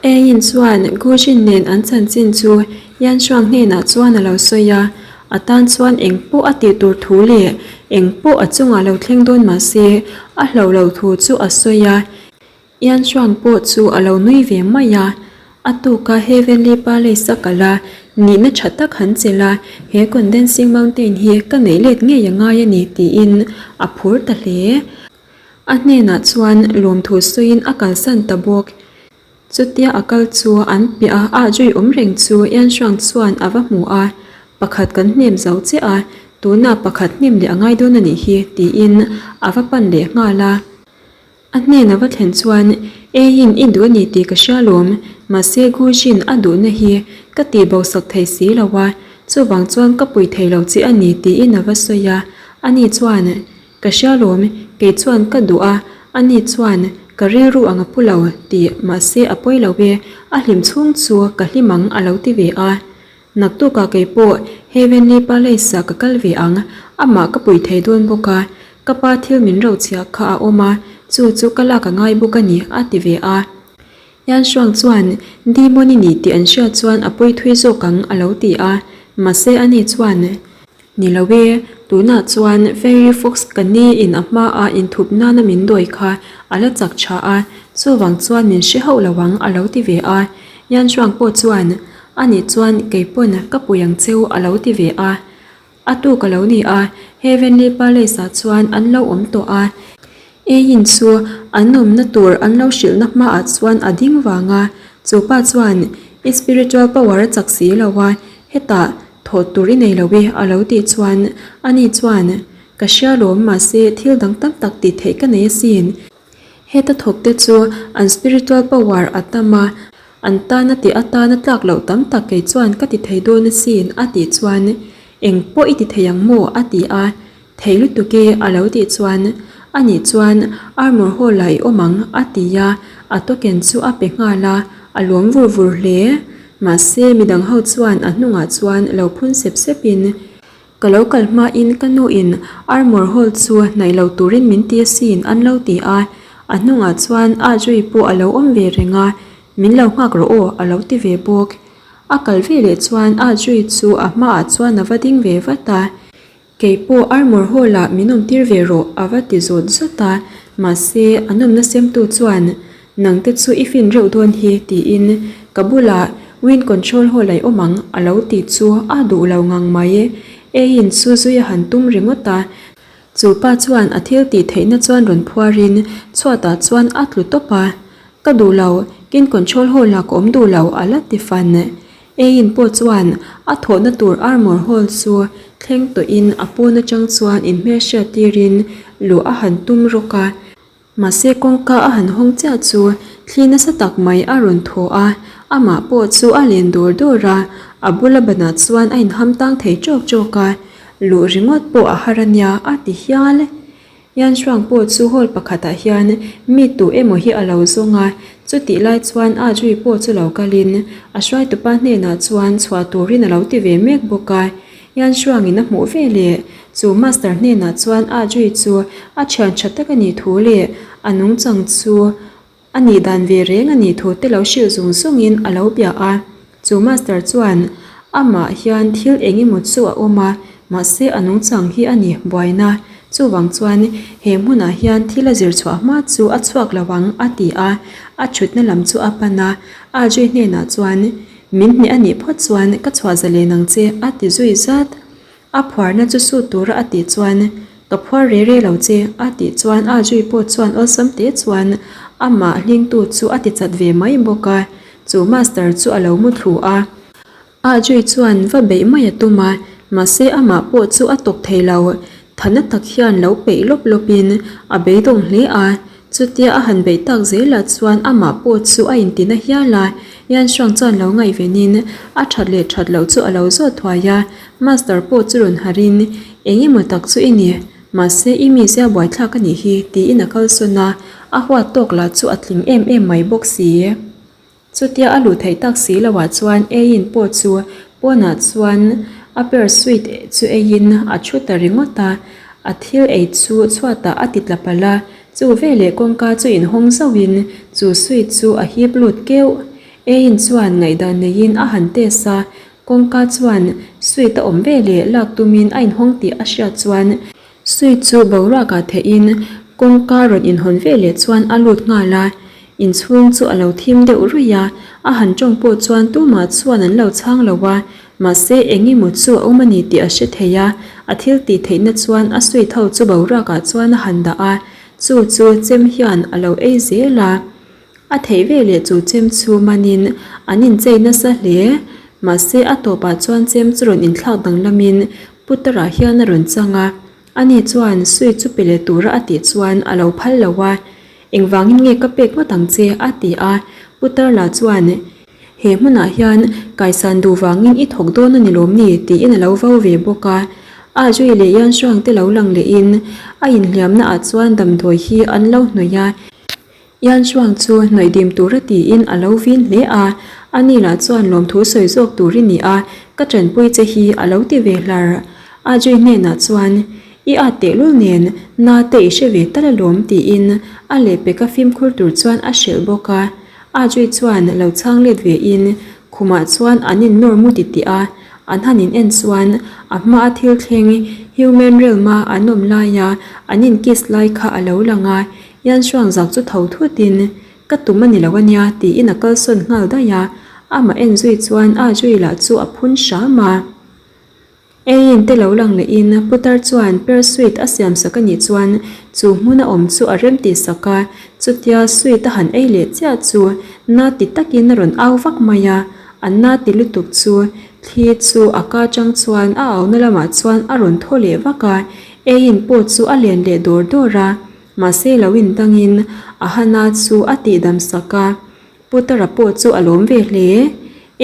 Eiin chuan Gujin nen an chanchin chu Yan Shuang hnenah chuan a lo sawi a, a tan chuan eng pawh a tih tur thu leh eng pawh a chungah lo thleng dawn mah se a hlo lo thu chu a sawi a. Yan Shuang pawh chu a lo nui ve mai a, a tuka Heavenly Palace a kal a, nihna tha tak han chelh a, he Condensing Mountain hi ka neih let ngei a ngai a ni tiin a phur ta hle. A hnenah chuan lawmthu sawiin a kalsan ta bawk. Chutia a kal chu an piah a ah zui awm reng chu Yan Shuang chuan a va hmu a, Pakhat kan hnem zo chiah a, tunah pakhat hnem leh a ngai dawn a nih hi tiin a va pan leh nghal a. A hnen a va thlen chuan, Eiin i duh a ni tih ka hria lawm, mahse Gujin a duhna hi ka tih bosak thei si lo a, chuvang chuan ka pui thei lo che a ni tiin a va sawi a. Ani chuan, Ka hria lawm, kei chuan ka duh a, ani chuan ka rilru ang a pu lo tih mahse a pawi lo e, a hlim chhung chu ka hlim ang a lo ti ve a. Naktukah kei pawh Heavenly Palace ah ka kal ve ang, amah ka pui thei dawn bawk a, ka pa thil min rochhiah kha a awm a, chu chu ka lak a ngai bawk a ni, a ti ve a. Yan Shuang chuan Demon i ni tih an hriat chuan a pawi thui zawk ang a lo ti a, mahse ani chuan, Ni lo e, tunah chuan Fairy Fox ka ni in a hma a inthup nana min dawi kha a la chak tha a, chuvang chuan min hre hauh lo ang a lo ti ve a. Yan Shuang pawh chuan, Anih chuan kei pawn ka pui ang cheu a lo ti ve a. A tuk a lo ni a, Heavenly Palace ah chuan an lo awm tawh a. Eiin chu an awmna tur an lo hrilhna hmaah chuan a ding vang a, chu pa chuan i spiritual power a chak si lo a, hetah thawh tur i nei lo e a lo tih chuan ani chuan ka hria lawm mahse thil dang tam tak tih theih ka nei asin. Heta thawk te chu an spiritual power a tam a, an tana tih atana tlak loh tam tak kei chuan ka ti thei dawn asin a tih chuan eng pawh i ti thei ang maw a ti a, Thei lutuk e a lo tih chuan anih chuan Armour Hall ah i awm ang a ti a, a token chu a pe nghal a, a lawm vur vur hle. Mahse midang ho chuan a hnungah chuan lo phun sep sep in, Ka lo kal hma in ka nu in Armour Hall chu hnaih lo turin min ti asin an lo ti a, a hnungah chuan Audrey pawh a lo awm ve reng a, Min lo nghak rawh aw a lo ti ve bawk. A kal ve leh chuan Audrey chu a hmaah chuan a va ding ve vat a. Kei pawh Armour Hall ah min awm tir ve rawh a va ti zawt zawt a, mahse an awmna semtu chuan Nang te chu i fin reuh dawn hi tiin ka bulah Wind Control Hall a i awm ang a lo ti chu a duh lo ngang mai. Eiin chu zui a han tum ringawt a, chu pa chuan a thil tih theihna chuan rawn phuarin chhuatah chuan a tlu tawp a, Ka duh lo, Kin Control Hall ah ka awm duh lo a la ti fan. Eiin pawh chuan a thawhna tur Armour Hall chu thleng tawhin a pawn atang chuan inhmelhriat tirin luh a han tum rawk a. Mahse kawngka a han hawng chiah chu thli nasa tak mai a rawn thaw a, amah pawh chu a len dawr dawr a, a bula banah chuan a inham tang thei tawk tawk a, luh ringawt pawh a har a nia a ti hial. Yan Shuang pawh chu hall pakhatah hian mi tu emaw hi a lo zawng a, chutih lai chuan Ah Jui pawh chu lo kalin a hruaitupa hnenah chuan chhuah turin a lo ti ve mek bawk a. Yan Shuangin a hmuh ve leh chu master hnenah chuan Ah Jui chu a thian tha tak a nih thu leh a nungchang chu A nih dan ve reng a nih thu te lo hrilh zung zungin a lo bia a, chu master chuan amah hian thil eng emaw chu a awm a, mahse a nungchang hi a ni buaina, chuvang chuan he hmunah hian thil a zir chhuah hma chu a chhuak lo ang a ti a, a thutna lam chu a pan a, Ajay hnenah chuan min hneh a nih phawt chuan ka chhuah zalen ang che a ti zui zat. A phuarna chu sut tura a tih chuan, Ka phuar re re lo che, a tih chuan a zui pawh chuan awlsam te chuan amah hlingtu chu a ti chat ve mai bawk a, chu master chu a lo mu thlu a. A zui chuan va beih mai a tum a, mahse amah pawh chu a tawk thei lo, thana tak hian lo peih lawp lawpin a beidawng hle a, Chutia a han beih tak zelah chuan amah pawh chu a intina hial a, Yan Shuang chuan lo ngaihvenin a that leh that loh chu a lo zawt thuai a, Master pawh chu rawn harhin, Eng emaw tak chu i ni, mahse i mizia buaithlak a nih hi, tiin a kalsawn a, a huat tawk lah chu a tling em em mai bawk si. Chutia a luh theih tak si loh ah chuan eiin pawh chu pawnah chuan a pear sweet chu eiin a thu ta ringawt a, a thil ei chu chhuatah a ti tla palh a, chu veleh kawngka chu inhawng zauhin chu sweet chu a hip lut keuh. Eiin chuan ngaihdan neiin a han test a, kawngka chuan sweet a awm ve leh lak tumin a inhawng tih a hriat chuan sweet chu boruakah theihin kawngka rawn inhawn ve leh chuan a lut nghal a. Inchhung chu a lo thim deuh ruih a, a han tawng pawh chuan tumah chuan an lo chhang lo a, mahse eng emaw chu a awm a ni tih a hre thei a, a thil tih theihna chuan a sweet ho chu boruakah chuan a han dah a, chu chu chem hian a lo ei zel a. A theih ve leh chu chem chu manin an inchei nasa hle, mahse a tawpah chuan chem chu rawn inthlak danglamin Putara hian a rawn chang a, ani chuan sweet chu pe leh tura a tih chuan a lo phal lo a. Engvangin nge ka pek ngawt ang che? a ti a. Putar lah chuan, He hmunah hian kaisan duh vangin i thawk dawn a ni lawm ni? tiin a lo vo ve bawk a. A Zui leh Yan Shuang te lo lang lehin a inhliamna ah chuan damdawi hi an lo hnawih a. Yan Shuang chu hnawih dim tura tiin a lo vin hle a. Ani lah chuan lawmthu sawi zawk tur i ni a, ka tanpui che hi a lo ti ve hlar. A Zui hnenah chuan, I at tehlul nen na te i hre ve tal alawm tiin a lehpeka fimkhur tur chuan a hrilh bawk a. Ajui chuan lo chhang let ve in khumah chuan an in nawr mu ti tih a, an han in en chuan a hma a thil thleng human realm a an awm laia an in kiss lai kha a lo lang a, Yanxuang zak chu tho thut in ka tum a ni lo ania tiin a kalsawn nghal daih a, amah en zui chuan Ajui lah chu a phun hram a. Eiin te lo lang lehin putar chuan pear sweet a siam sak a nih chuan chu hmun a awm chu a rem tih sak a, chutia sweet a han ei leh chiah chu na ti takin a rawn au vak mai a, a na ti lutuk chu thli chu a ka chang chuan a auna lamah chuan a rawn thaw leh vak a, eiin pawh chu a len leh dawr dawr a, mahse lo indangin a hana chu a tihdam sak a. Putara pawh chu a lawm ve hle.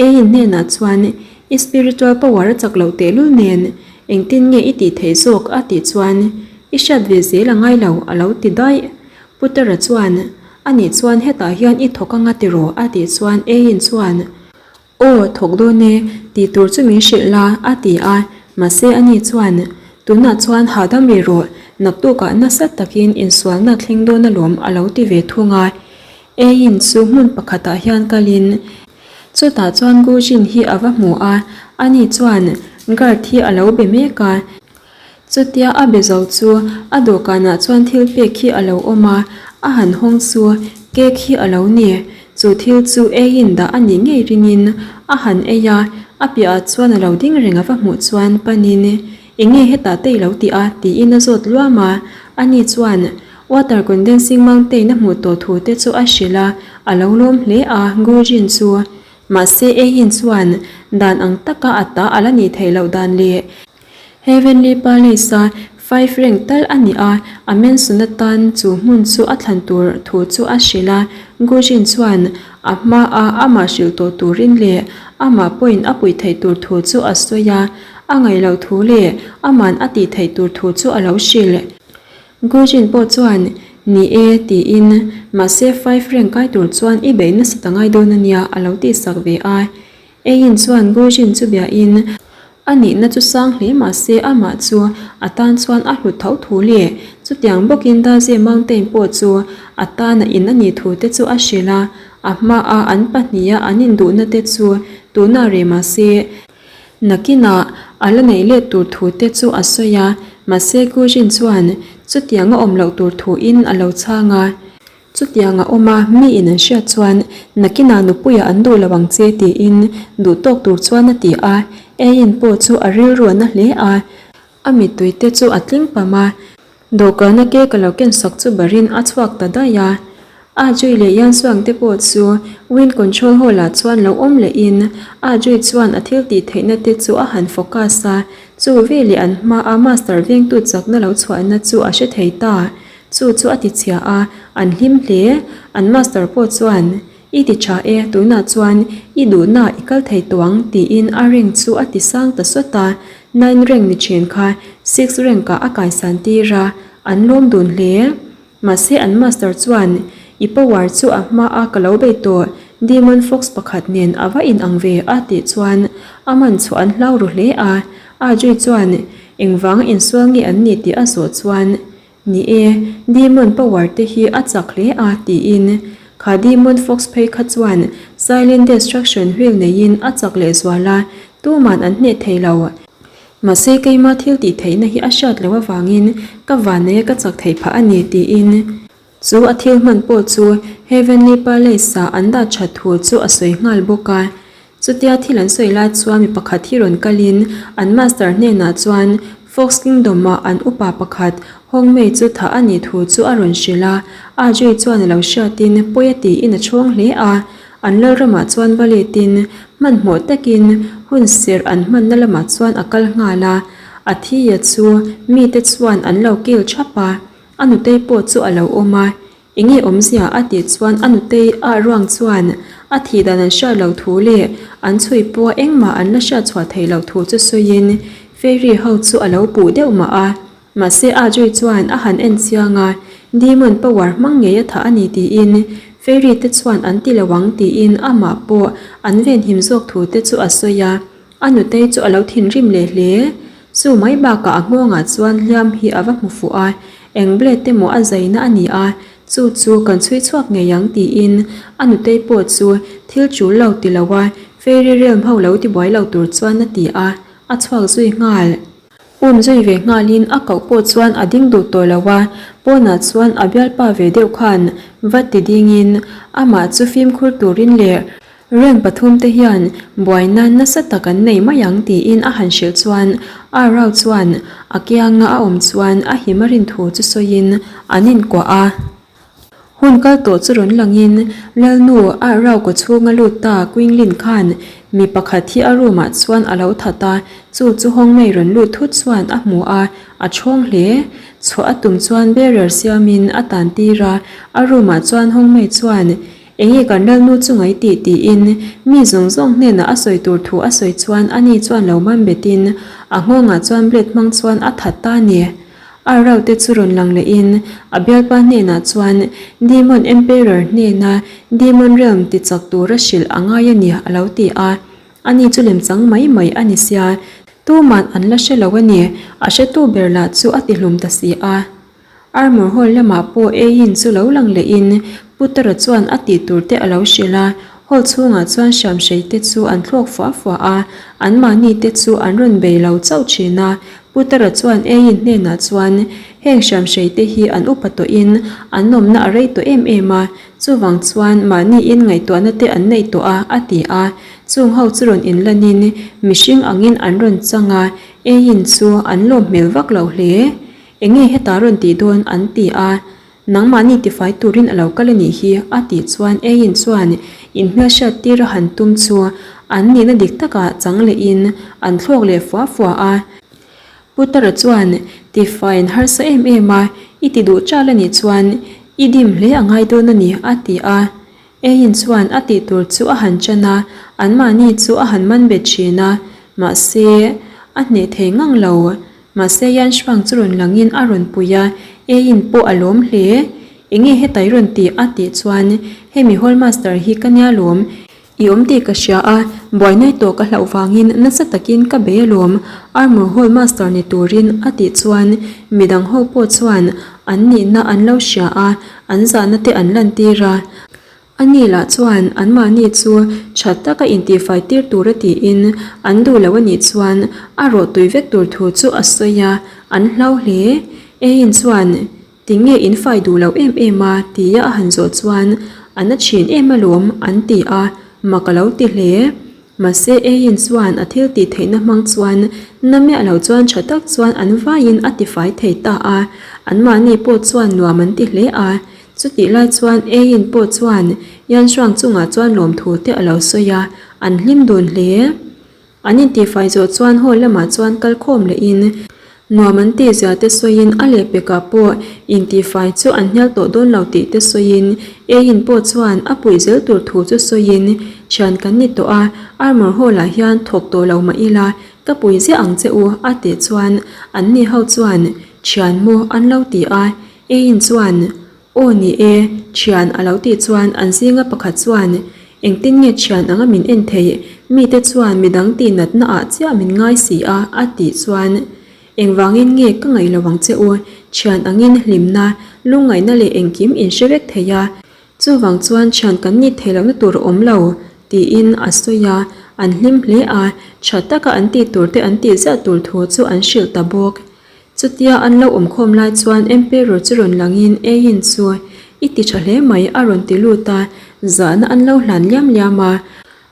Eiin hnenah chuan, I spiritual power a chak loh tehlul nen, engtin nge i tih theih zawk? a tih chuan, I hriat ve zel a ngai lo, a lo ti daih. Putara chuan, Anih chuan hetah hian i thawk anga tiraw? a tih chuan Eiin chuan, Aw, thawk dawn e, tih tur chu min hrilh la, a ti a. Mahse ani chuan, Tunah chuan hahdam rih rawh, naktukah nasa takin insualna thleng dawn alawm, a lo ti ve thung a. Eiin chu hmun pakhatah hian kalin chutah chuan Gu Jin hi a va hmu a, ani chuan guard hi a lo be mek a. Chutia a be zo chu a dawhkanah chuan thil pek hi a lo awm a, a han hawng chu cake hi a lo ni. Chu thil chu eiin dah a nih ngei ringin a han ei a, a piahah chuan a lo ding reng a va hmuh chuan panin Enge hetah te i lo ti a? tiin a zawt luam a, ani chuan Water condensing mountain a hmuh tawh thu te chu a hrilh a, a lo lawm hle a, Gujin chu. Mahse Eiin chuan dan ang taka a ta a la nih theih loh dan leh Heavenly Palace a five rank tal a ni a, a mansion atan chu hmun chu a thlan tur thu chu a hrilh a, Gujin chuan a hma a amah hrilh tawh turin leh amah pawhin a puih theih tur thu chu a sawi a, a ngaih loh thu leh aman a tih theih tur thu chu a lo hrilh. Gujin pawh chuan, Ni e, tiin, mahse five rank kai tur chuan i beih nasa ta ngai dawn a nia, a lo tihsak ve a. Eiin chuan Gujin chu biahin, A nihna chu sang hle mahse amah chu a tan chuan a hlut tho thu leh chutiang bawkin Daze Mountain pawh chu a tan a in a nih thu te chu a hrilh a, a hmaa an pahniha an induhna te chu tunah reh mahse Nakinah a la neih let tur thu te chu a sawi a, mahse Gujin chuan chutiang a awm loh tur thuin a lo chhang a. Chutiang a awm a, miin an hriat chuan nakinah nupuiah an duh lo ang che tiin duh tawk tur chuan a ti a, Eiin pawh chu a rilru a na hle a, a mittui te chu a tling pam a. Dawhkana cake a lo ken sak chu barin a chhuak ta daih a. A Jui leh Yan Suang te pawh chu Wind Control Hall ah chuan lo awm lehin A Jui chuan a thil tih theihna te chu a han focus a, chu veleh an hma a Master vengtu chakna lo chhuahna chu a hre thei ta. Chu chu a ti chhia a, an hlim hle. An Master pawh chuan I ti tha e, tunah chuan i duhna i kal thei tawh ang tiin a rank chu a ti sang ta sawt a, nine rank ni thin kha six rank ah a kaisan tir a, an lawm dun hle. Mahse an master chuan i power chu a hma a ka lo bei tawh, demon fox pakhat nen a va in ang ve a tih chuan a man chu an hlau ru hle a, Ajay chuan engvanga insual nge an nih tih a zawh chuan Ni e, Demon power te hi a chak hle a tiin. Kha Demon Fox phei kha chuan Silent Destruction Wheel neiin a chak lehzual a, tuman an hneh thei lo. Mahse keima thil tih theihna hi a hriat loh avangin ka vanneia ka chak theih phah a ni tiin chu a thil hman pawh chu Heavenly Palace-ah an dah that thu chu a sawi nghal bawk a. Chutia thil an sawi lai chuan mi pakhat hi rawn kalin an master hnenah chuan Fox Kingdom-ah an upa pakhat Hongmei chu thah a nih thu chu a rawn hrilh a, Ajay chuan a lo hriatin pawi a tiin a chhawng hle a. An lalramah chuan va letin hmanhmawh takin hun serh an hmanna lamah chuan a kal nghal a, a thia chu mite chuan an lo kil thap a, a nutei pawh chu a lo awm a, Enge awmzia a tih chuan a nutei ah ruang chuan a thih dan an hriat loh thu leh an chhui pawh engmah an la hriat chhuah theih loh thu chu sawiin Fairy ho chu a lo puh deuh mah a. Mahse Ajay chuan a han en chiang a, Demon power hmang ngei a thah a ni tiin Fairy te chuan an ti lo ang tiin amah pawh an venhim zawk thu te chu a sawi a. A nutei chu a lo thinrim leh hle. Chu mai bakah a nghawngah chuan hliam hi a va hmu fuh a, eng blade emaw a zaina a ni a, chu chu kan chhui chhuak ngei ang tiin a nutei pawh chu thil tul lo ti lo a, Fairy Realm ho lo tibuai lo tur chuan a ti a, a chhuak zui nghal. Um zui ve nghalin a koh pawh chuan a ding duh tawh lo a, pawnah chuan a bialpa ve deuh khan va ti dingin amah chu fimkhur turin leh Reng pathumte hian buaina nasa tak an nei mai ang tiin a han hrilh chuan A Rao chuan a kianga a awm chuan a him a rin thu chu sawiin an inkuah a. Hun kal tawh chu rawn langin Lalnu A Rao kawchhunga lut ta Quinglin khan mi pakhat hi a room ah chuan a lo that a, chu chu Hongmei rawn lut thut chuan a hmu a, a chhawng hle. Chhuah a tum chuan barrier siamin a tan tir a, a room ah chuan Hongmei chuan Enge kan lalnu chu ngai tih tiin mi zawng zawng hnenah a sawi tur thu a sawi chuan ani chuan lo man betin a nghawngah chuan blade hmang chuan a that ta a ni. A rau te chu rawn lang lehin a bialpa hnenah chuan Demon Emperor hnena Demon Realm ti chak tura hrilh a ngai a ni a lo ti a. Ani chu lemchang mai mai a ni sia, tuman an la hre lo a ni, a hretu ber lah chu a tihlum ta si a. Armour Hall lamah pawh Eiin chu lo lang lehin Putara chuan a tih tur te a lo hrilh a, hall chhungah chuan hriamhrei te chu an thlawk fua fua a, anmahni te chu an rawn bei lo chauh thin a. Putara chuan Eiin hnenah chuan heng hriamhrei te hi an upa tawhin an awmna a rei tawh em em a, chuvang chuan mahniin ngaihtuahna te an neih tawh a, a ti a. Chung ho chu rawn inlanin mihring angin an rawn chang a, Eiin chu an lawm hmel vak lo hle. Enge heta rawn tih dawn an ti a, nangmahni tifai turin a lo kal a nih hi a tih chuan Eiin chuan inhmelhriat tir a han tum chu an nihna dik takah chang lehin an thlawk leh fua fua a. Putara chuan tifaiin harsa em em a, i ti duh chal a nih chuan i dim hle a ngai dawn a ni a ti a. Eiin chuan a tih tur chu a han chan a, anmahni chu a han man bet thin a, mahse a hneh thei ngang lo. Mahse Yan Shuang chu rawn langin a rawn pui a, Eiin pawh a lawm hle. Enge hetai rawn tih a tih chuan, Hemi Hall Master hi ka nia lawm, i awm tih ka hria a, buainai tawh ka hlauh vangin nasa takin ka bei alawm, Armour Hall Master ni turin a tih chuan midang ho pawh chuan an nihna an lo hria a, an zahna te an lantir a. A ni lah chuan anmahni chu tha taka intihfai tir tura tiin an duh lo a nih chuan a rawh tui vek tur thu chu a sawi a, an hlau hle. Eiin chuan Tinge in fai duh loh em em a? tia a han zawh chuan A na thin em alawm an ti a, mak a lo ti hle. Mahse Eiin chuan a thil tih theihna hmang chuan na miah lo chuan tha tak chuan an vaiin a tifai thei ta a, anmahni pawh chuan nuam an ti hle a. Chutih lai chuan Eiin pawh chuan Yanchuang chungah chuan lawmthu te a lo sawi a, an hlim dun hle. An intifai zawh chuan hall lamah chuan kal khawm lehin nuam an tih zia te sawiin a lehpekah pawh intifai chu an hnial tawh dawn lo tih te sawiin Eiin pawh chuan a puih zel tur thu chu sawiin thian kan ni tawh a, Armour Hall ah hian thawk tawh lo mah ila ka pui ziah ang che u a tih chuan an ni ho chuan thian maw an lo ti a, Eiin chuan Aw ni e, thian a lo tih chuan an zinga pakhat chuan engtin nge thian anga min en theih, mite chuan midang tih natna ah chiah min ngai si a a tih chuan engvangin nge ka ngaih lo ang che u, thian angin hlimna, lungngaihna leh engkim in hre vek thei a. Chuvang chuan thian kan nih theih lohna tur a awm lo, tiin a sawi a, an hlim hle a, tha taka an tih tur te an tih ziah tur thu chu an hrilh ta bawk. Chutia an lo awmkhawm lai chuan Emperor chu rawn langin Eiin chu i ti tha hle mai a rawn ti lut a, zahna an lo hlan liam liam a.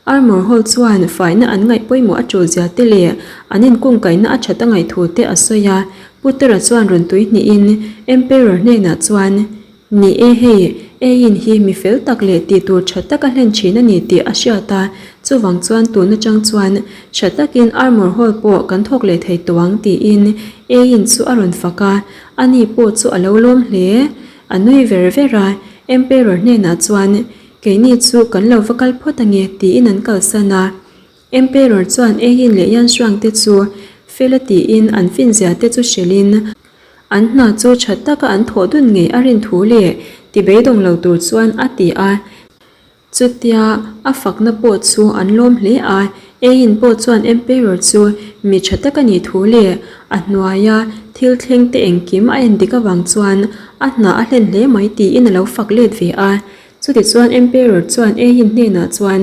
Armour Hall chuan faina an ngaih pawimawh a tul zia te leh an inkungkaihna a that a ngaih thu te a sawi a. Putera chuan rawn tui hnihin Emperor hnenah chuan, Ni e hei, Eiin hi mi fel tak leh tih tur tha tak a hlen thin a ni tih a hriat a, chuvang chuan tun atang chuan tha takin Armour Hall pawh kan thawk leh thei tawh ang tiin Eiin chu a rawn fak a, ani pawh chu a lo lawm hle. A nui ver ver a, Emperor hnenah chuan, Keini chu kan lo va kal phawt ange tiin an kalsan a. Emperor chuan Eiin leh Yanshuang te chu fel a tiin an finzia te chu hrilhin an hna chu tha taka an thawh dun ngei a rin thu leh ti beidawng lo tur chuan a ti a. Chutia a fakna pawh chu an lawm hle a, Eiin pawh chuan Emperor chu mi tha tak a nih thu leh a hnuaia thil thleng te engkim a en dik avang chuan a hna a hlen hle mai tiin a lo fak let ve a. Chutichuan Emperor chuan Eiin hnenah chuan,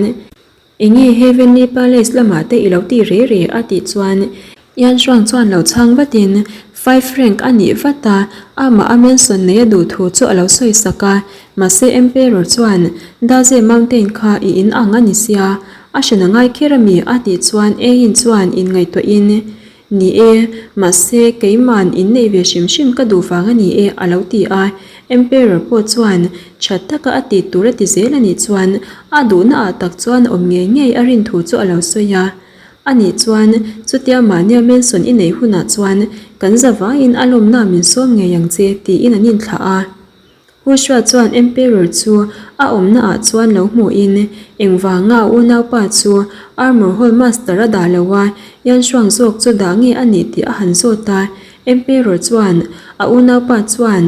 Enge Heavenly Palace lamah te i lo ti re re a tih chuan Yan Shuang chuan lo chhang vatin Five Rank a nih vat a, amah a mansion nei a duh thu chu a lo sawi sak a, mahse Emperor chuan Daze Mountain kha i in ang a ni sia, a hran a ngai kher a mi a tih chuan Eiin chuan inngaihtuahin Ni e, mahse keiman inneih ve hrim hrim ka duh vang a ni e a lo ti a. Emperor pawh chuan tha taka a tih tur a ti zel a nih chuan a duhna ah tak chuan awm ngei ngei a rin thu chu a lo sawi a. A nih chuan chutia mahnia mansion i neih hunah chuan kan za vangin a lawmna min sawm ngei ang che tiin an inthlah a. Hushua chuan Emperor chu a awmna ah chuan lo hmuhin engvanga a unaupa chu Armour Hall Master a dah lo a, Yanshuang zawk chu dah nge a nih tih a han zawt a. Emperor chuan a unaupa chuan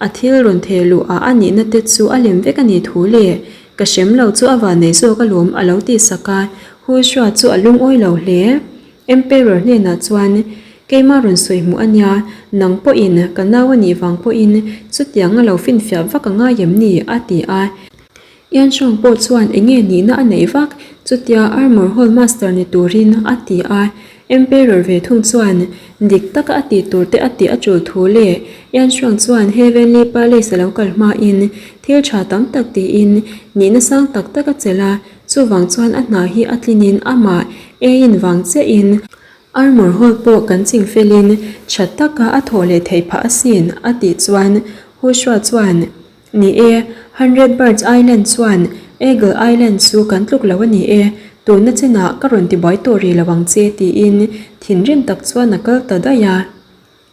a thil rawn theh luh ah a nihna te chu a lem vek a nih thu leh ka hrem lo chu a vannei zawk alawm a lo tih sak a, Hushua chu a lungawi lo hle. Emperor hnenah chuan, Keimah rawn sawi hmuh a nia, nang pawhin ka nau a nih vang pawhin chutiang a lo finfiah vak a ngai em ni? a ti a. Yanshong pawh chuan eng nge nihna a neih vak chutia Armour Hall Master ni turin a ti a. Emperor ve thung chuan dik taka a tih tur te a tih a tul thu leh Yanshong chuan Heavenly Palace a lo kal hmain thil tha tam tak tiin nihna sang tak tak a chelh a, Chuvang chuan a hna hi a tlinin amah eiin vang chiahin Armour Hall pawh kan ching felin tha taka a thawh leh theih phah asin a tih chuan Hushua chuan Ni e, Hundred Birds Island chuan Eagle Island chu kan tluk lo a ni e, tunna chinah ka rawn tibuai tawh rih lo ang che tiin thinrim tak chuan a kal ta daih a.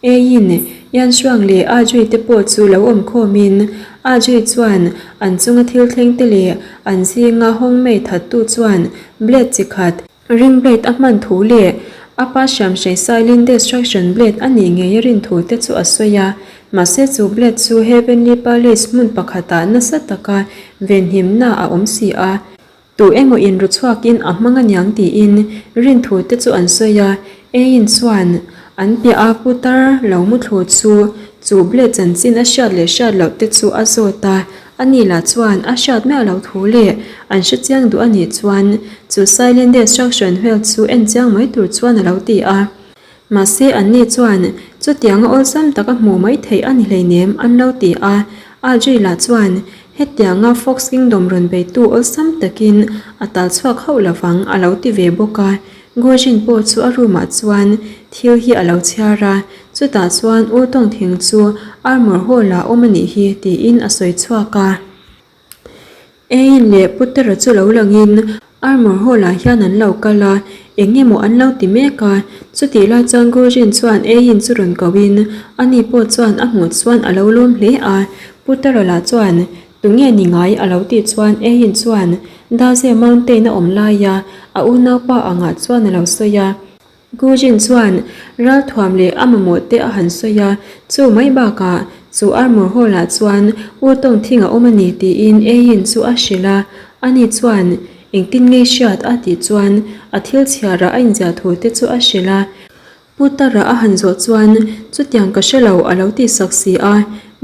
Eiin, Yanchuang leh Ajui te pawh chu lo awm khawmin, Ajui chuan an chunga thil thleng te leh an zinga Hongmei thattu chuan blade chi khat, ring blade a hman thu leh a pa hriamhrei Silent Destruction blade a nih ngei a rin thu te chu a sawi a. Mahse chu blade chu Heavenly Palace hmun pakhatah nasa taka venhimna a awm si a. Tu emaw in ru chhuakin a hmang aniang tiin rinthu te chu an sawi a, Eiin chuan an piah a putar lo muthlu chu chu blade chanchin a hriat leh hriat loh te chu a zawt a, ani lah chuan a hriat miah loh thu leh an hre chiang duh anih chuan chu silent destruction vel chu en chiang mai tur chuan a lo ti a. Mahse anni chuan chutianga awlsam taka hmuh mai theih a ni hleinem an lo ti a, Audrey lah chuan hetianga Fox Kingdom rawn beitu awlsam takin a tal chhuak hauh lovang a lo ti ve bawk a. Gojin pawh chu a room ah chuan thil hi a lo chhiar a, chutah chuan U Tawng Thing chu Armour Hall ah awm a nih hi tiin a sawi chhuak a. Eiin leh Putera chu lo langin Armour Hall ah hian an lo kal a, eng emaw an lo ti mek a. Chutih lai chuan Gurjin chuan Eiin chu rawn ko in ani pawh chuan a hmuh chuan a lo lawm hle a. Putera lah chuan Tunge ni ngai a lo tih chuan Eiin chuan Daze Mountain a awm laia a unaupa angah chuan a lo sawi a. Gujin chuan ralthuam leh a mamawh te a han sawi a, chu mai bakah chu Armour Hall ah chuan U Tawng Thing a awm a ni tiin Eiin chu a hrilh a, ani chuan engtin ngei hriat a tih chuan a thil chhiarah a inziah thu te chu a hrilh a. Pu Tara a han zawh chuan chutiang ka hre lo a lo tihsak si a,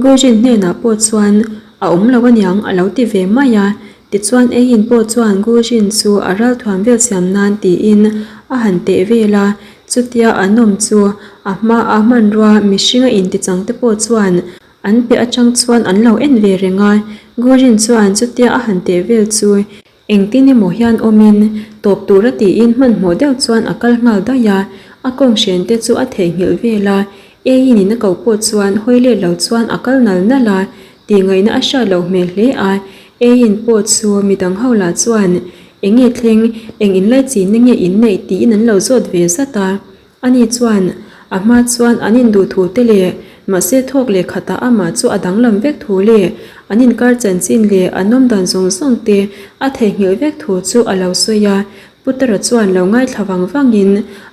Gujin hnenah pawh chuan. A awm lo aniang a lo ti ve mai a. Tichuan Eiin pawh chuan Gujin chu a ralthuam vel siam nan tiin a han teh vel a, chutia an awm chu a hmaa hmanrua mihringa intichang te pawh chuan an piah atang chuan an lo en ve reng a. Gujin chuan chutia a han teh vel chu Engtin emaw hian awmin, tawp tura tiin hmanhmawh deuh chuan a kal nghal daih a, a kawng hren te chu a theihnghilh vel a, Eiin in a ko pawh chuan hawi let lo chuan a kal nal nal a, tih ngaihna a hriat loh hmel hle a, Eiin pawh chu midang ho lah chuan enge thleng, eng inlaichinna nge in neih tiin an lo zawt ve zat a. Ani chuan a hma chuan an induh thu te leh mahse thawk leh khatah amah chu a danglam vek thu leh an inkar chanchin leh an awmdan zawng zawng te a theihnghilh vek thu chu a lo sawi a. Putara chuan lo ngaithla vang vangin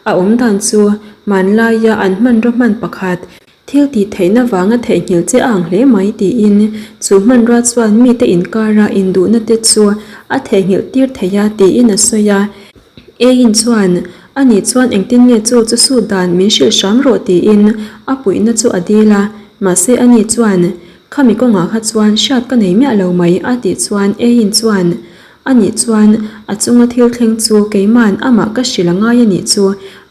a awmdan chu hmanlaia an hmanraw hman pakhat Thil tih theihna vanga theihnghilh che a ang hle mai tiin chu hmanrua chuan mite inkara induhna te chu a theihnghilh tir thei a tiin a sawi a. Eiin chuan, Ani chuan engtin nge chu chu sut dan min hrilh hram rawh tiin a puihna chu a dil a. Mahse ani chuan, Khami kawngah kha chuan hriat ka nei miah lo mai a tih chuan Eiin chuan, Anih chuan a chunga thil thleng chu keima'n amah ka hrilh a ngai anih chu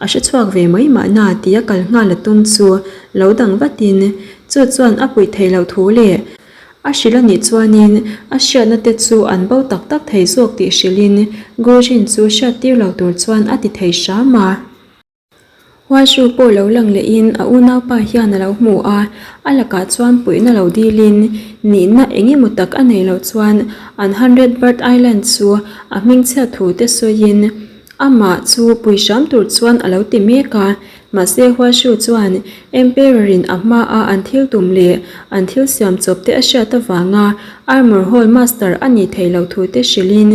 a hre chhuak ve mai mahna tia kal nghal a tum chu lo dang vatin chu chuan a puih theih loh thu leh a hrilh anih chuanin a hriatna te chu an bo tak tak thei zawk tih hrilhin Gujin chu hriattir lo tur chuan a ti thei hram a. Huaishu pawh lo lang lehin a unaupa hian a lo hmu a, a lakah chuan puihna lo dilin nihna eng emaw tak a neih loh chuan an Hundred Bird Island chu a hmingchhiat thu te sawiin amah chu pui hram tur chuan a lo ti mek a. Mahse Huaishu chuan Emperor in a hmaa an thil tum leh an thil siam chawp te a hriat avanga Armor Hall Master a nih theih loh thu te hrilhin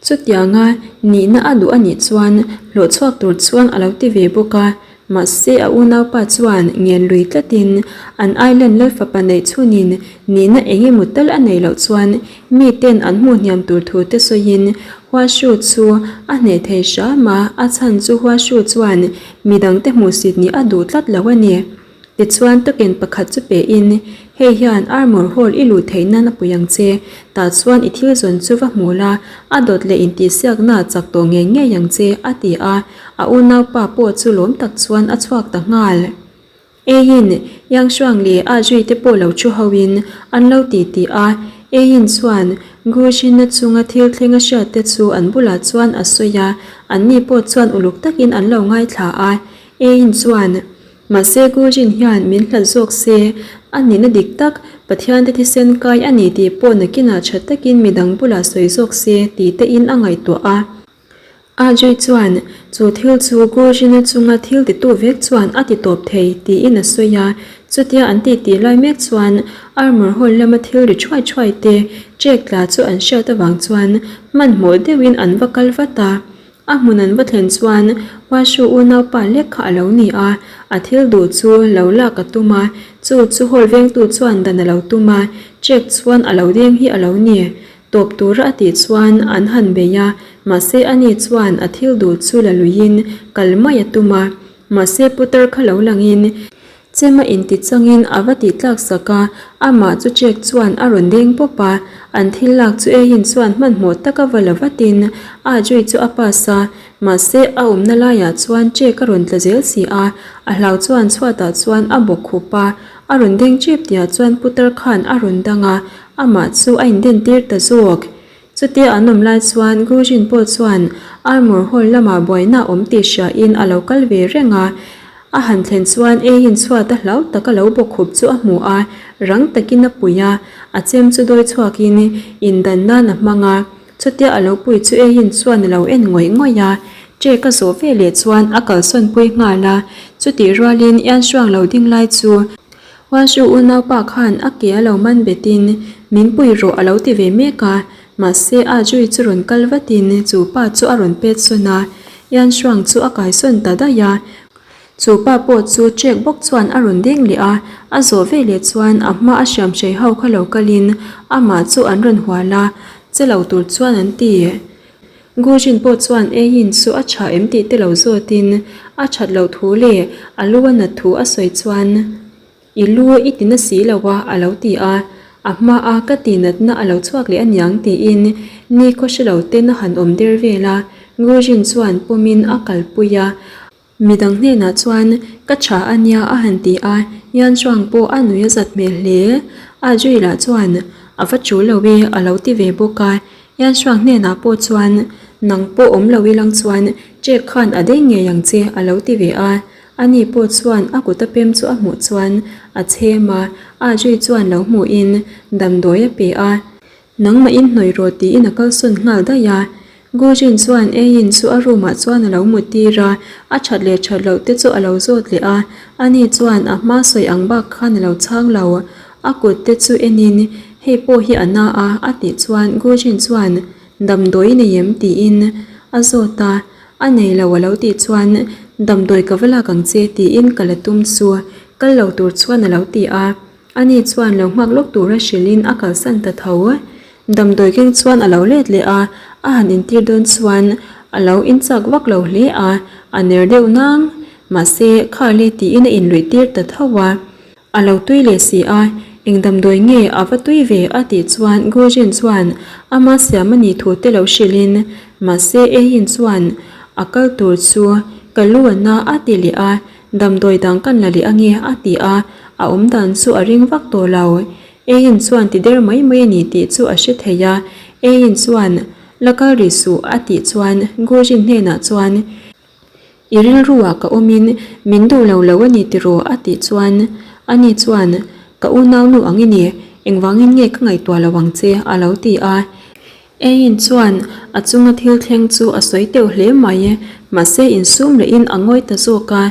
Chutianga nihna a duh a nih chuan hlawh chhuak tur chuan a lo ti ve bawk a, mahse a unaupa chuan ngen lui tlatin an island lalfapa neih chhunin nihna eng emaw tal a neih loh chuan miten an hmuh hniam tur thu te sawiin Huashu chu a hneh thei hram a, a chhan chu Huashu chuan midangte hmuhsit nih a duh tlat lo a ni. Tichuan token pakhat chu pein, Hei hian Armour Hall i luh theih nan a pui ang che. Tah chuan i thil zawn chu va hmu la, a dawt leh intihsiakna chak tawh ngei ngei ang che, a ti a. A unaupa pawh chu lawm tak chuan a chhuak ta nghal. Eiin, Yang Shuang leh A Zui te pawh lo thu hoin an lo ti ti a. Eiin chuan Gu Jin-a chunga thil thleng a hriat te chu an bulah chuan a sawi a, anni pawh chuan uluk takin an lo ngaithla a. Eiin chuan. Mahse Gujin hian min hlat zawk se, a nihna dik tak, Pathian te thisen kai a ni tih pawh nakinah tha takin midang bulah sawi zawk se tih te in a ngaihtuah a. Ajay chuan chu thil chu Gujin-a chunga thil titu vek chuan a ti tawp thei tiin a sawi a. Chutia an titi lai mek chuan Armour Hall lama thil ri thuai thuai te check tla chu an hriat avang chuan hmanhmawh deuhin an va kal vat a. A hmun an va thlen chuan Huashu unaupa lek kha a lo ni a, a thil duh chu lo lak a tum a, chu chu hall vengtu chuan dan a lo tum a, check chuan a lo deng hi a lo ni. Tawp tura a tih chuan an han bei a, mahse ani chuan a thil duh chu la luiin kal mai a tum a, mahse putar kha lo langin Chem a inti changin a va tih tlak sak a, amah chu check chuan a rawn deng pawp a, an thil lak chu eiin chuan hmanhmawh taka va la vatin a Joy chu a pass a, mahse a awmna laiah chuan check a rawn tla zel si a, a hlau chuan chhuatah chuan a bawk khup a, a rawn deng chep tihah chuan putar khan a rawn dang a, amah chu a inden tir ta zawk. Chutia an awm lai chuan Gujin pawh chuan Armour Hall lamah buaina a awm tih hriain a lo kal ve reng a. A han thlen chuan eiin chhuat a hlau tak a lo bawkkhup chu a hmu a, rang takin a pui a, a chem chu dawi chhuakin indan nan a hmang a. Chutia a lo pui chu eiin chuan a lo en ngawih ngawih a. Ṭek a zawh veleh chuan a kalsawnpui nghal a, chutih rualin Ianhruang lo ding lai chu Huanshu unaupa khan a ke a lo man betin min pui rawh a lo ti ve mek a, mahse a Jui chu rawn kal vatin chu pa chu a rawn pet sawn a, Yan Shuang chu a kai sawn ta daih a. Chu pa pawh chu ṭek bawk chuan a rawn deng leh a, a zawh veleh chuan a hma a hriam hrei ho kha lo kalin amah chu an rawn hual a, che lo tur chuan an ti. Gujin pawh chuan Eiin chu a tha em tih te lo zawtin a that loh thu leh a lu a nat thu a sawi chuan I lu i ti na si lo a a lo ti a. A hmaa ka tihnatna a lo chhuak leh aniang tiin ni khaw hre lo ten a han awm der vel a, Gujin chuan pawmin a kalpui a. Midang hnenah chuan ka tha a nia a han ti a, Yan Shuang pawh a nui a zat hmel hle. A Jui lah chuan a va tul lo e a lo ti ve bawk a, Yan Shuang hnenah pawh chuan nang pawh awm lo ilang chuan Jack khan a deng ngei ang che a lo ti ve a, ani pawh chuan a kut a pem chu a hmuh chuan a chhem a, A Jui chuan lo hmuhin damdawi a pe a. Nangmah in hnawih rawh tiin a kalsawn nghal daih a. Gujin chuan Eiin chu a room ah chuan a lo mut tir a, a that leh that loh te chu a lo zawt leh a, ani chuan a hma sawi ang bak khan a lo chhang lo. A kut te chu en in hei pawh hi a na a a tih chuan Gujin chuan damdawi i nei em tiin a zawt a, a nei lo a lo tih chuan damdawi ka va lak ang che tiin ka la tum chu kal lo tur chuan a lo ti a. Ani chuan lo nghak lawk tura hrilhin a kalsan ta tho. Damdawi keng chuan a lo let leh a, a han intir dawn chuan a lo inchak vak lo hle a, a ner deuh nang. Mahse, Khali tiin a inluih tir ta tho a. A lo tui leh si a, eng damdawi nge a va tui ve a tih chuan Gujin chuan ama siam a nih thu te lo hrilhin, mahse Eiin chuan a kal tur chu ka lu a na a ti leh a, Damdawi dang kan la leh ange a ti a, a awm dan chu a ring vak tawh lo. Eiin chuan ti der mai mai a ni tih chu a hre thei a, Eiin chuan la kal rih suh a tih chuan Gujin hnenah chuan I rilru ah ka awmin min duh lo lo a ni tiraw a tih chuan ani chuan ka unaunu ang i ni, engvangin nge ka ngaihtuah lo ang che a lo ti a. Eiin chuan a chunga thil thleng chu a sawi teuh hle mai, mahse insum lehin a ngawi ta zawk a.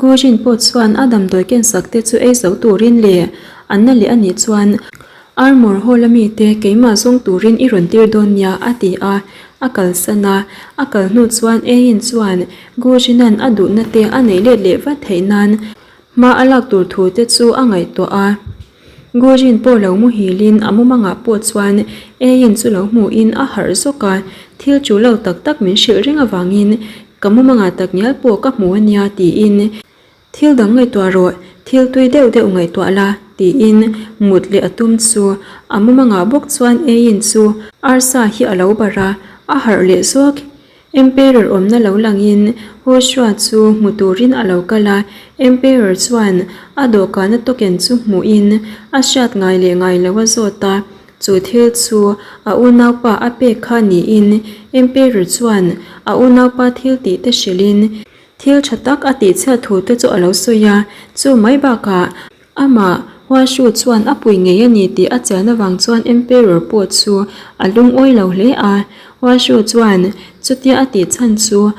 Gujin pawh chuan a damdawi kensak te chu ei zo turin leh an na leh a nih chuan Armour Hall a mite keimah zawng turin i rawn tir dawn nia a ti a, a kalsan a. A kal hnu chuan Eiin chuan Gujinan a duhna te a neih let leh vat theih nan hma a lak tur thu te chu a ngaihtuah a. Gujin pawh lo muhilin a mumangah pawh chuan Eiin chu lo hmuhin a harh zawk a, thil chu lo tak tak min hrilh reng avangin ka mumangah tak ngial pawh ka hmu a nia tiin thil dang ngaihtuah rawh, thil tui deuh deuh ngaihtuah la tiin mut leh a tum chu a mumangah bawk chuan Eiin chu arsa hi a lo barh a, a harh leh zawk. Emperor awmna lo langin Joshua chu hmu turin a lo kal a, Emperor chuan a dawhkana token chu hmuhin a hriat ngai leh ngai lo a zawt a, chu thil chu a unaupa a pek kha niin Emperor chuan a unaupa thil tih te hrilhin thil tha tak a tihchhiat thu te chu a lo sawi a, chu mai bakah Amah, Huashu chuan a pui ngei a ni tih a chian avang chuan Emperor pawh chu a lungawi lo hle a. Huashu chuan chutia a tih chhan chu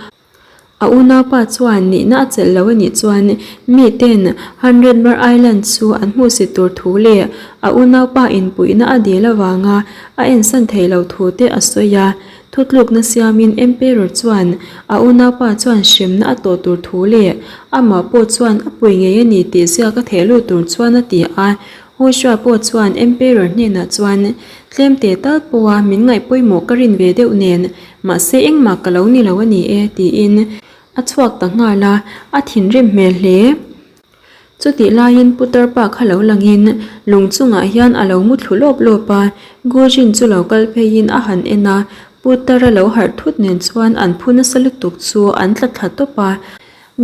a unaupa chuan nihna a chelh lo a nih chuan miten Hundred Bar Island chu an hmuhsit tur thu leh a unaupa inpuihna a dil avanga a ensan theih loh thu te a sawi a. Thutlukna siamin Emperor chuan a unaupa chuan hremna a tawh tur thu leh amah pawh chuan a pui ngei a ni tih ziak a theh lut tur chuan a ti a. Hushua pawh chuan Emperor hnenah chuan tlem teh tal pawha min ngaih pawimawh ka rin ve deuh nen mahse engmah ka lo ni lo a ni e tiin a chhuak ta nghal a, a thinrim hmel hle. Chutih laiin putar pa kha lo langin lung chungah hian a lo mu thlu lawp lawp a, Gujin chu lo kal pheiin a han en a, putar a lo harh thut nen chuan an phu nasa lutuk chu an tla thla tawp a.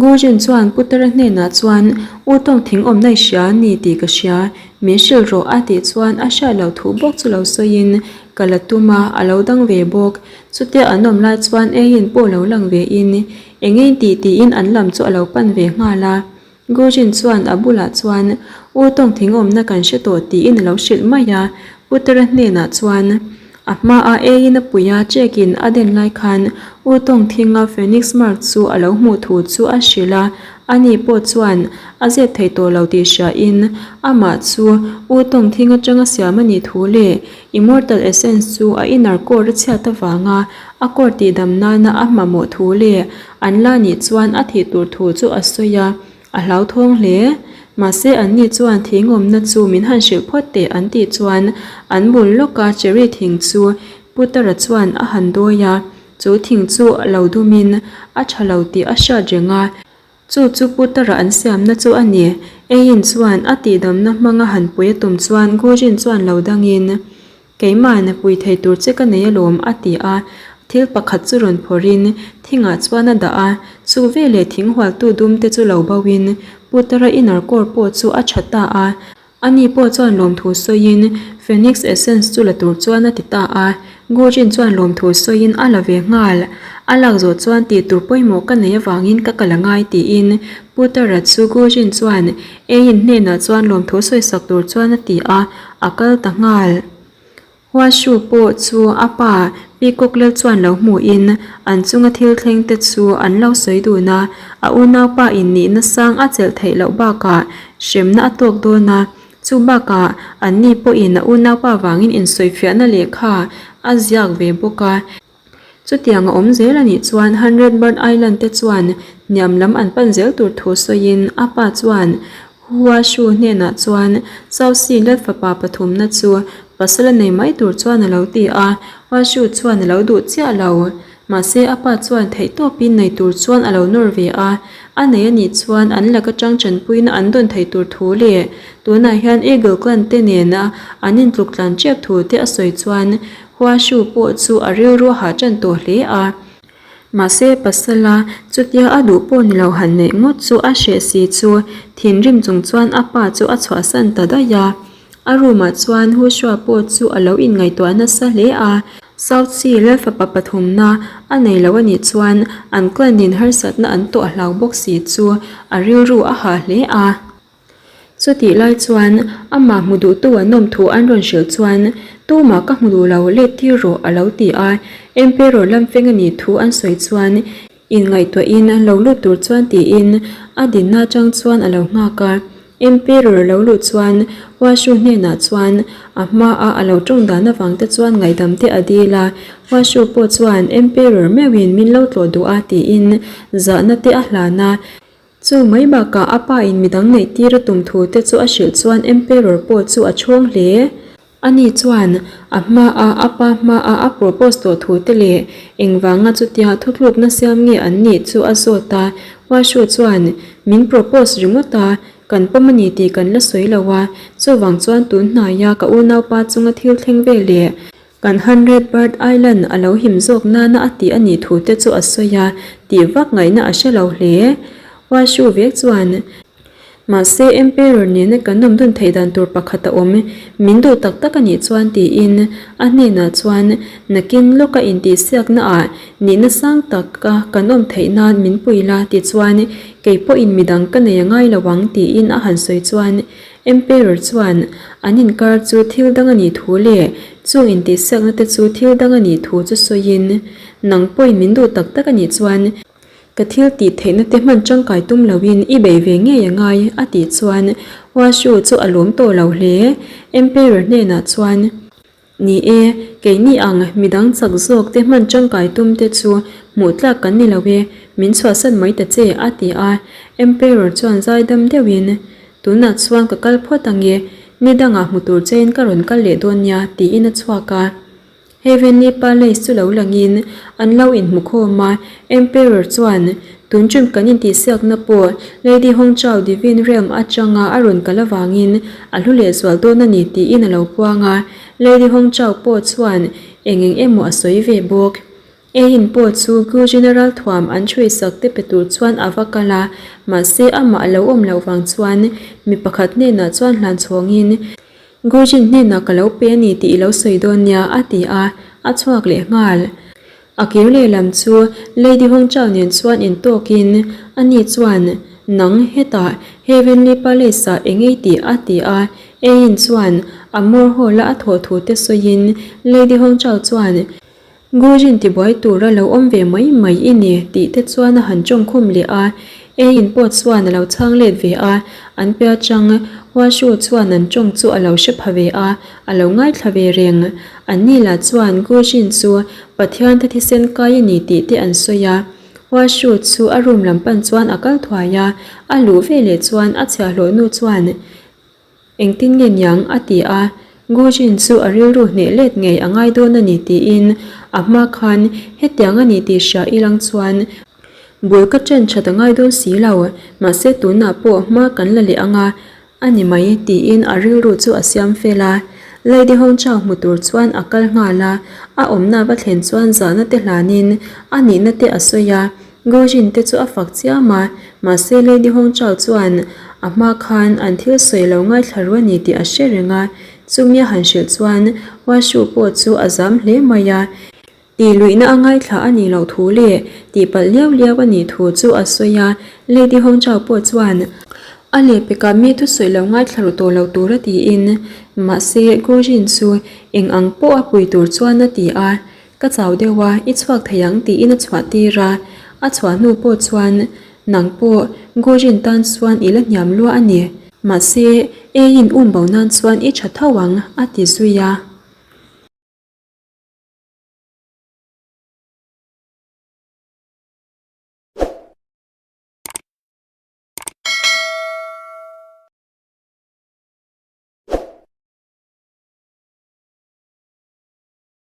Gujin chuan putara hnenah chuan, U tawng thing awmna i hria a ni tih ka hria, min hrilh rawh a tih chuan a hriat loh thu bawk chu lo sawiin ka la tum a, a lo dang ve bawk. Chutia an awm lai chuan Eiin pawh lo lang vein Eng eng tih tiin an lam chu a lo pan ve nghal a. Gujin chuan a bulah chuan U tawng thing awmna kan hre tawh tiin a lo hrilh mai a. Putara hnenah chuan a hmaa eiin a pui a check in a den lai khan U tawng thinga Phoenix Mark chu a lo hmuh thu chu a hrilh a. Ani pawh chuan a zep thei tawh lo tih hriain amah chu U tawng thing atanga siam a nih thu leh Immortal Essence chu a inner core a chhiat avanga A court tihdam nana a hmahmawh thu leh an la nih chuan a thih tur thu chu a sawi a, a hlauthawng hle. Mahse anni chuan thingawmna chu min han hrilh phawt teh an tih chuan an bul lawka cherry thing chu Putara chuan a han dawi a, chu thing chu lo dumin a tha lo tih a hriat reng a. Chu chu Putara an siamna chu a ni. Eiin chuan a tihdamna hmanga han pui a tum chuan Gujin chuan lo dangin, Keimah pui thei tur che ka nei alawm, a ti a. Thil pakhat chu rawn phawrhin thingah chuan a dah a, chu veleh thing hualtu dumte chu lo boin Putara inner core pawh chu a tha ta a. Ani pawh chuan lawmthu sawiin Phoenix Essence chu la tur chuan a ti ta a, Gujin chuan lawmthu sawiin a la ve nghal. A lak zawh chuan tih tur pawimawh ka nei avangin ka kal a ngai tiin Putara chu Gujin chuan Eiin hnenah chuan lawmthu sawisak tur chuan a ti a, a kal ta nghal. Huashu pawh chu a pa Peacock lal chuan lo hmuhin an chunga thil thleng te chu an lo sawi dun a, a unaupa in nihna sang a chelh theih loh bakah hremna a tawk dawn a, chu bakah anni pawhin a unaupa vangin insawifiahna lehkha a ziak ve bawk a. Chutiang a awm zel a nih chuan Hundred Bird Island te chuan hniam lam an pan zel tur thu sawiin a pa chuan Hua Shu hnenah chuan South Sea lal fapa pathumna chu pasal a nei mai tur chuan a lo ti a, Hua Shu chuan a lo duh chiah lo. Mahse a pa chuan theihtawpin nei tur chuan a lo nawr ve a, a nei a nih chuan an laka tang tanpuina an dawn thei tur thu leh tunah hian Eagle Clan te nena an intluk tlan tep thu te a sawi chuan Huashu pawh chu a rilru a hah tan tawh hle a. Mahse pasala chutia a duh pawh ni lo han neih ngawt chu a hreh si chu thinrim chung chuan a pa chu a chhuahsan ta daih a. A room ah chuan Hushua pawh chu a lo inngaihtuah nasa hle a. South Sea lal fapa pathumna a nei lo a nih chuan an clan in harsatna an tawh hlau bawk si chu a rilru a hah hle a. Chutih lai chuan amah hmu duhtu an awm thu an rawn hrilh chuan tumah ka hmu duh lo let tir rawh a lo ti a, Emperor lam feng a nih thu an sawi chuan inngaihtuahin lo lut tur chuan tiin a dinna atang chuan a lo nghak a. Emperor a lo luh chuan Huashu hnenah chuan a hmaa a lo tawng dan avang te chuan ngaihdam te a dil a, Huashu pawh chuan Emperor meuhin min lo tlawh duh a tiin zahna te a hlan a. Chu mai bakah a pa in midang neih tir a tum thu te chu a hrilh chuan Emperor pawh chu a chhawng hle. Ani chuan a hma a a pa hma a a propose tawh thu te leh engvanga chutia thutlukna siam nge an nih chu a zawt a. Huashu chuan min propose ringawt a, kan pawm a ni tih kan la sawi lo a, chuvang chuan tun hnaia ka unaupa chunga thil thleng ve leh Kan Hundred Bird Island a lo him zawk nana a tih a nih thu te chu a sawi a, tih vak ngaihna a hre lo hle. Huashu vek chuan, Mahse, Emperor nena kan awm dun theih dan tur pakhat a awm, min duh tak tak a nih chuan tiin a hnenah chuan nakin lawka intihsiakna ah nihna sang taka kan awm theih nan min pui la tichuan kei pawhin midang ka nei a ngai lo ang tiin a han sawi chuan Emperor chuan an inkar chu thil dang a nih thu leh chung intihsiakna te chu thil dang a nih thu chu sawiin, Nang pawhin min duh tak tak a nih chuan ka thil tih theihna te hman tangkai tum loin i bei ve ngei a ngai, a tih chuan Huashu chu a lawm tawh lo hle. Emperor hnenah chuan. Ni e, keini ang midang chak zawk te hman tangkai tum te chu hmuh tlak kan ni lo e, min chhuahsan mai ta che, a ti a. Emperor chuan zaidam deuhin, Tunah chuan ka kal phawt ang e, ni dangah hmu tur chein ka rawn kal leh dawn nia, tiin a chhuak a. Heavenly Palace chu lo langin an lo inhmu khawm a, Emperor chuan, Tun ṭum kan intihsiakna pawh Lady Hongchao Divine Realm atanga a rawn kal avangin a hlu lehzual dawn a ni tiin a lo puang a, Lady Hongchao pawh chuan eng eng emaw a sawi ve bawk. Eiin pawh chu Gu General thuam an chhuisak te pe tur chuan a va kal a, mahse amah a lo awm loh vang chuan mi pakhat hnenah chuan hlan chhawngin, Gujin hnenah ka lo pe a ni tih i lo sawi dawn nia, a ti a, a chhuak leh nghal. A kir lehlam chu Lady Hongchao nen chuan intawkin ani chuan, Nang hetah Heavenly Palace-ah eng ei tih? a ti a. Eiin chuan a mawr hawla a thawh thu te sawiin Lady Hongchao chuan, Gujin tibuai tura lo awm ve mai mai i ni tih te chuan a han tawngkhum leh a, Eiin pawh chuan a lo chhang let ve a, an pia chang Huashu chuan an tawng chu a lo hre pha ve a, a lo ngaithla ve reng. Anni lah chuan Gujin chu Pathian te thisen kai a ni tih te an sawi a, Huashu chu a room lam pan chuan a kal thuai a, a luh veleh chuan a chhiahhlawh nu chuan, Engtin nge niang? a ti a, Gujin chu a rilru hneh let ngei a ngai dawn a ni tiin a hma khan hetiang a ni tih hria ilang chuan. Bul ka chen that a ngai dawn si lo, mahse tunah pawh hma kan la leh ang a, a ni mai tiin a rilru chu a siam fel a. Lady Hongchao hmu tur chuan a kal nghal a, a awmna va thlen chuan zahna te hlanin a nihna te a sawi a, Gojin te chu a fak chiam a, mahse Lady Hongchao chuan a hma khan an thil sawi lo ngaithla ru a ni tih a hre reng a, chumi a han hrilh chuan Huashu pawh chu a zam hle mai a. Tih luihna a ngaithla a nih loh thu leh tihpalh liau liau a nih thu chu a sawi a, Lady Hongchao pawh chuan a lehpekah mi thusawi lo ngaithla ru tawh lo tur a tiin, mahse Gojin chu eng ang pawh a pui tur chuan a ti a, ka chau deuh a, i chhuak thei ang tiin a chhuah tir a, a chhuah hnu pawh chuan nang pawh Gojin tan chuan i la hniam lua a ni, mahse eiin um bo nan chuan i tha tho ang a ti zui a.